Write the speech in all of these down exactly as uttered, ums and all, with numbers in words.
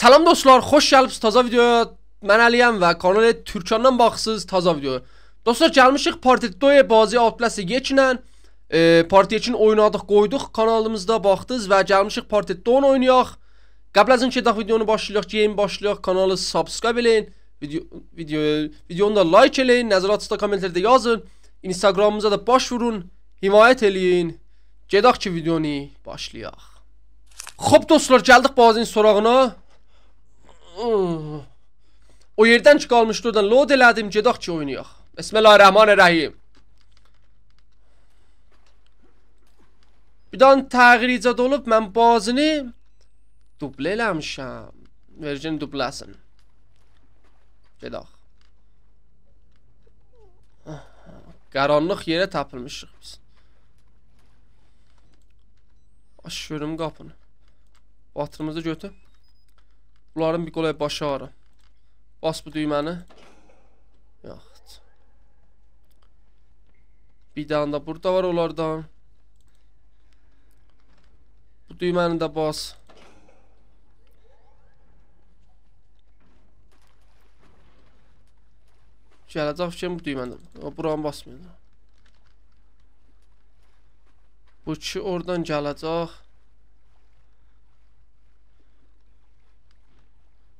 سلام دوستلار، خوش گلیبسیز تازا ویدیویا. من علی‌یم و کانال تورکاندان باخیرسینیز تازا ویدیویا. دوستلار، گلمیشیک پارت دو بازی Outlast یکینن. ائ، پارت یکینی اوینادیق، قویدوق کانالیمیزدا، باخدینیز و گلمیشیک پارت دو اوینایاق. قبل از اینکه داها ویدیونو باشلایاق، گئدین باشلایاق، کانالی subscribe ائله‌یین. ویدیو، ویدیو، ویدیونو دا like ائله‌یین، نظراتینیزی دا کامنت‌لرده یازین. اینستاگرامیمیزا دا باش وورون، حمایت ائله‌یین. گئدک کی ویدیونو باشلایاق. خوب دوستلار، گلدیک بازی‌نین سوراغینا. او یئردن کی قالمیشدی، اورادان load ائله‌دیم، گئدک کی اوینایاق. بسم الله الرحمن الرحیم. بیر دنه تغییر ایجاد اولوب، من بازی‌نی دوبله ائله‌میشم. وئرگین دوبله‌سین. گئدک. قارانلیق یئره تپیلمیشیق بیز. آچ گؤروم قاپینی. باتیریمیزی گؤتور. بونلارین بیر قولای باشی آغریر. باس بو دویمه‌نی. یاخود. بیر دنه ده بورادا وار اونلاردان. بو دویمه‌نی ده باس. گله‌جک فیکریم بو دویمه‌نی. او، بورانی باسمایاجاق. بو کی اورادان گله‌جک.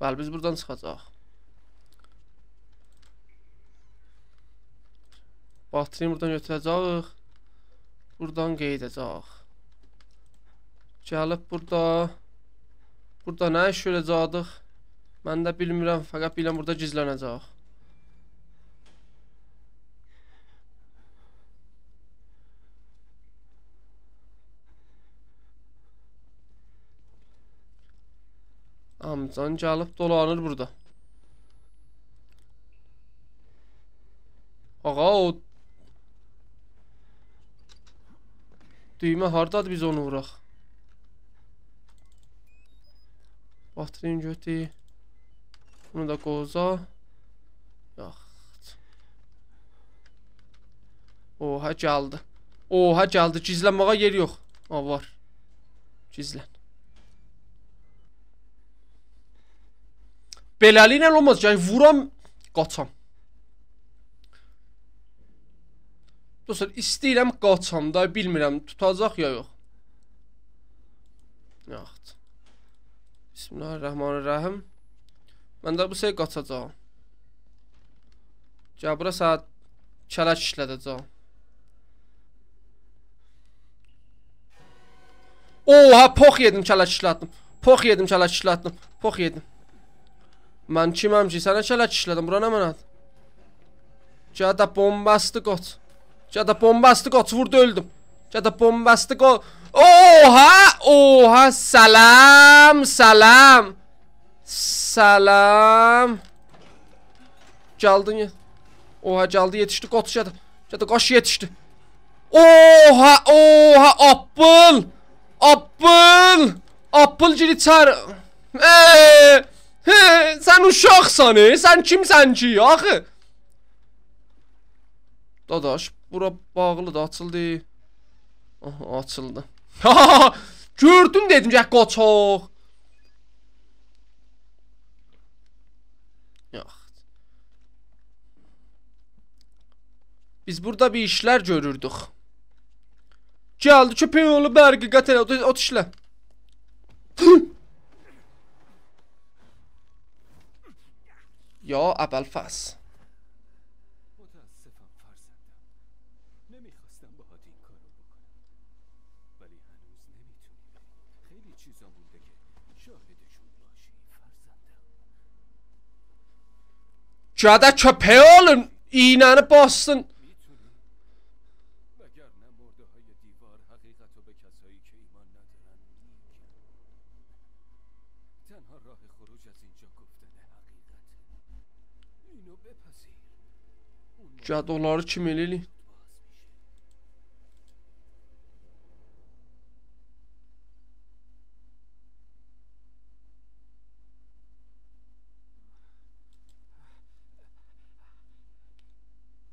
بلی، بیز بورادان چیخاجاق. باتیرینی بورادان گؤتوره‌جه‌ییک. بورادان قئییده‌جه‌ییک. گلیب بورادا، بورادا نه ایش گؤره‌جکدیک؟ من ده بیلمیرم، فقط بیلم بورادا گیزلنه‌جه‌ییک. آمجان گلیب دولانیر بورادا. آغا، او دویمه هاردادیر، بیز اونو ووراق؟ باتیرینی گؤتور. بونو دا قوزا. یاخود. اوها، گلدی. اوها، گلدی. گیزلنمه‌یه یئر یوخ. ها، وار. گیزلن. بئله‌لیکله اولماز. گرک وورام، قاچام. دوستلار، ایسته‌ییرم قاچام دا، بیلمیرم توتاجاق یا یوخ. یاخود. بسم الله الرحمن الرحیم. من ده بو سری قاچاجاغام. گل بورا، سنه کلک ایشلده‌جه‌یم. اوها، پوخ یئدیم، کلک ایشلتدیم. پوخ یئدیم، کلک ایشلتدیم. پوخ یئدیم. من کیمم کی سنه کلک ایشلدیم؟ بورا نمنه‌دیر؟ گده بن‌بسته‌قاچ. گده بن‌بسته‌قاچ، ووردو، اؤلدوم. گده بن‌بسته‌قاچ. اوها، اوها، سلام، سلام. سلام. گلدین یئ-، اوها، گلدی، یئتیشدی، قاچ، گده. گده، قاچ، یئتیشدی. اوها، اوها، آپپل. آپپل. آپپل گیر ایچری. ائ، هه، سن اوشاقسان، ائ؟ سن کیمسن کی، آخی؟ داداش، بورا باغلیدیر، آچیلدی. آها، آچیلدی. گؤردون، دئدیم گرک قاچاق. یوخ. بیز بورادا بیر ایشلر گؤروردوک. گلدی کؤپک اوغلو، برقی قطع ائله، اوت، اوت ایشله. یا ابوالفضل. متاسفم فرزندم. نمی‌خواستم باهات این کارو بکنم. ولی هنوز نمی‌تونی بری. خیلی چیزا مونده که شاهدشون باشی، فرزندم. گده کؤپک اوغلو، ایینه‌نی باسدین. می‌تونی. وگرنه مرده‌های دیوار حقیقت رو به کسایی که ایمان ندارن می‌گن. تنها راه خروج از اینجا گفتن حقیقته. اینو بپذیر. اون گده اونلاری کیم ائله‌ییر؟ باز می‌شه.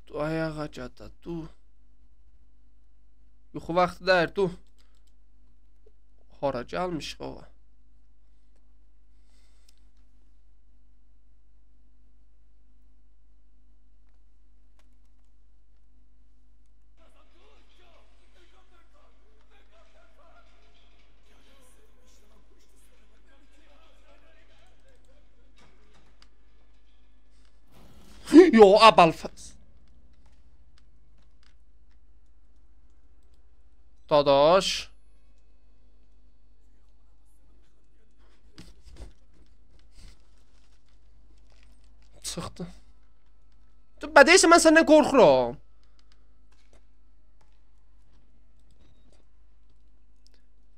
دور آیاغا، گده، دور. یوخو واختی دئییل، دور. هارا گلمیشیک، آغا؟ یو، ابوالفضل. داداش. چیخدی. دور، به دئییرسن، من سندن قورخورام.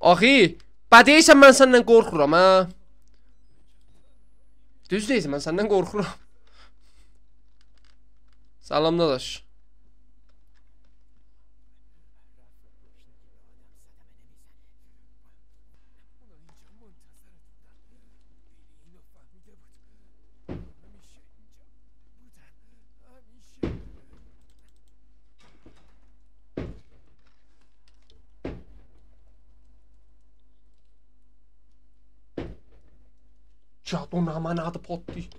آخی، به دئییرسن، من سندن قورخورام، هه؟ دوز دئییرسن، من سندن قورخورام. سلام، داداش. جادو نامنه‌دی، پوتدی.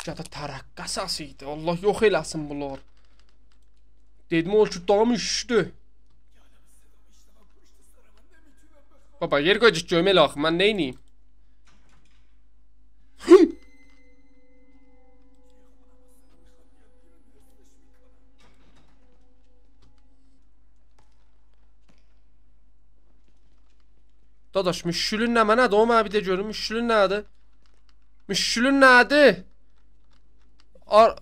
جادو ترقه سسی ایدی. الله یوخ ائله‌سین بونلاری. دئدیم، او کی دام اوشدو. بابا، یئر قویاجاق گؤروم ائله آخی، من نئینیم؟ داداش، مشکلین نمنه‌دیر؟ او منه بیر ده گؤروم، مشکلین نه‌دیر؟ مشکلین نه‌دیر؟ آر-،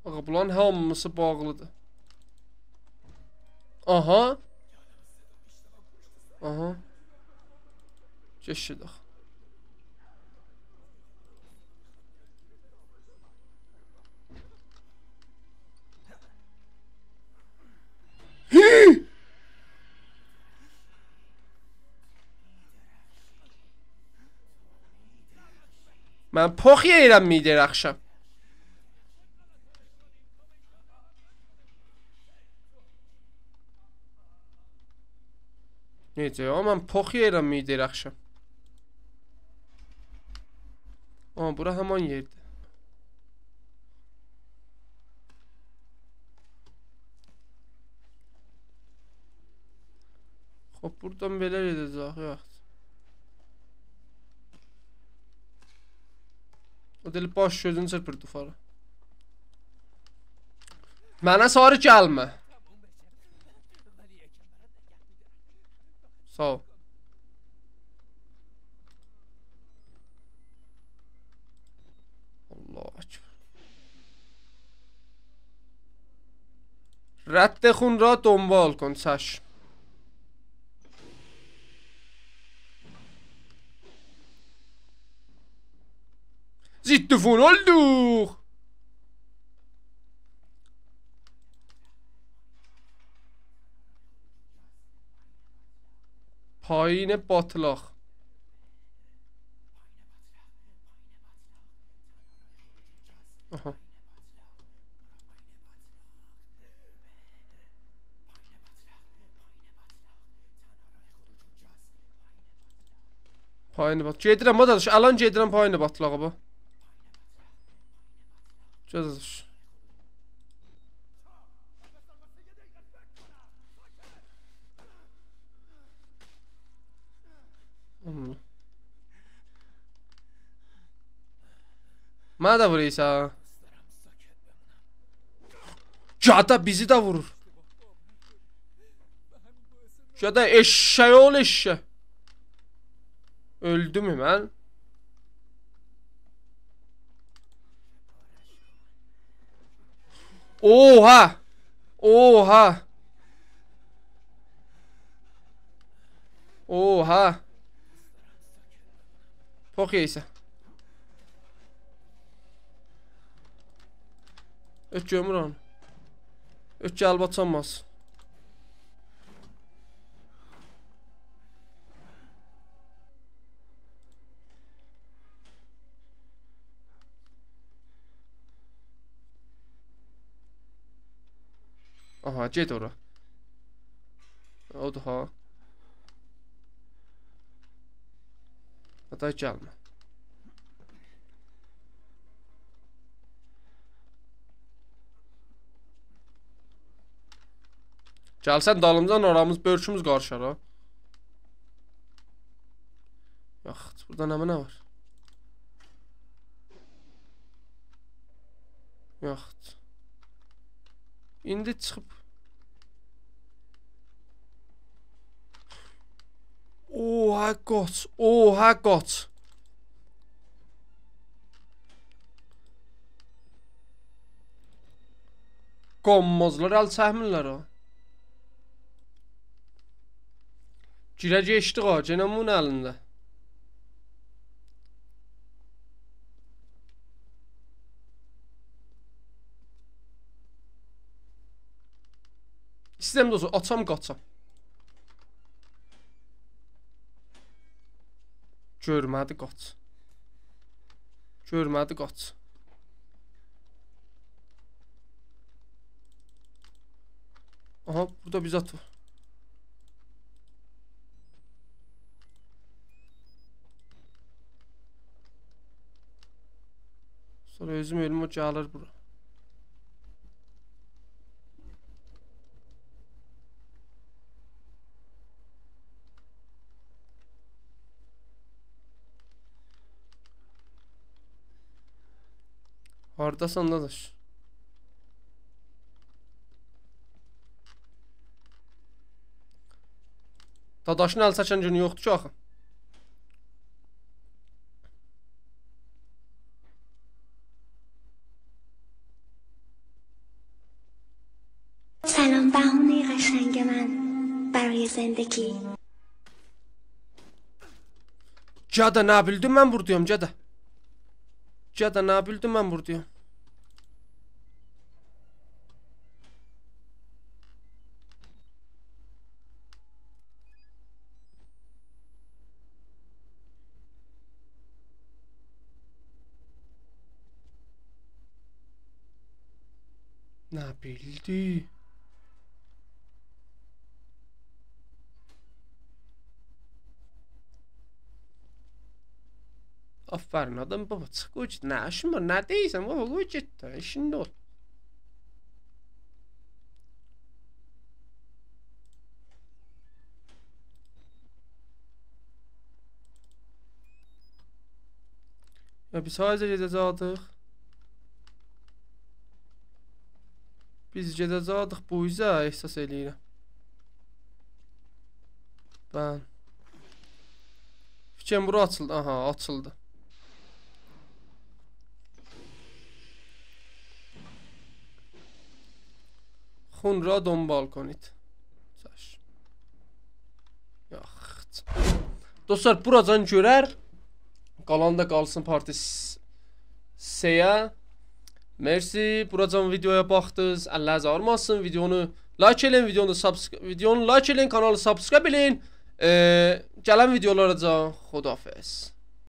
آقا، بونلارین هامیسی باغلیدیر. آها. آها. کئچیردیک. من پوخ یئییرم می درخشان. نئجه یا؟ من پوخ یئییرم می درخشان. آها، بورا همان یئردیر. خوب، بورادان بئله گئده‌جک، یوخ. او دئییل، باش گؤزون چیرپیر دووارا. منه ساری گلمه. ساغ اول. الله اکبر. رد خون را دنبال کن، چشم. ضد خون اولدوق. پایین باتلاق. آها. پایین بات-، گئدیرم، داداش، الان گئدیرم پایین باتلاغا، باخ. گؤز آچ. منه ده وورورسان. گده بیزی ده وورور. گده ائششک اول ائششک. اؤلدوم من. اوها! اوها! اوها! پوخ یئیسه. اؤت گؤمور اونو. اؤت گلیب آچانماز. آها، گئت اورا. اودور ها. حتی گلمه. گلسن دالیمجان، آرامیز، بؤرکوموز قاریشار ها. یاخود، بورادا نمنه وار؟ یاخود. ایندی چیخیب. اوها، قاچ. اوها، قاچ. قونمازلار، ال چکمیرلر ها. گیره گئچدیک ها، گئنه بونون الینده. ایسته‌ییرم دوستلار، آچام، قاچام. گؤرمه‌دی، قاچ. گؤرمه‌دی، قاچ. آها، بورادا بیر زاد وار. سونرا اؤزوم اؤلوم، او گلیر بورا. هارداسان، داداش؟ داداشین ال چکن گونو یوخدور کی آخی. سلام بهونه قشنگ من، برای زندگی. گده، نه بیلدین من بوردایام، گده؟ گده، نه بیلدین من بوردایام؟ نه بیلدی؟ آفرین، آدام، بابا، چیخ، قوی گئت. نه ایشین وار، نه دئییرسن، بابا، قوی گئت ده، ایشین ده اول. یا بیز هارا گئده‌جکدیک؟ بیز گئده‌جکدیک بو اوزه، احساس ائله‌ییرم. بن. فیکریم بورا آچیلدی. آها، آچیلدی. خون را دنبال کنید. چش. یاخ. دوستلار، بوراجان گؤرر. قالانی دا قالسین پارت س-، سه‌یه. مرسی، بوراجان ویدیویا باخدینیز. اللرینیز آغریماسین. ویدیونو لایک ائله‌یین، ویدیونو دا سابسکر-، ویدیونو لایک ائله‌یین، کانالی سابسکرایب ائله‌یین. ائ، گلن ویدیولاراجان خداحافظ.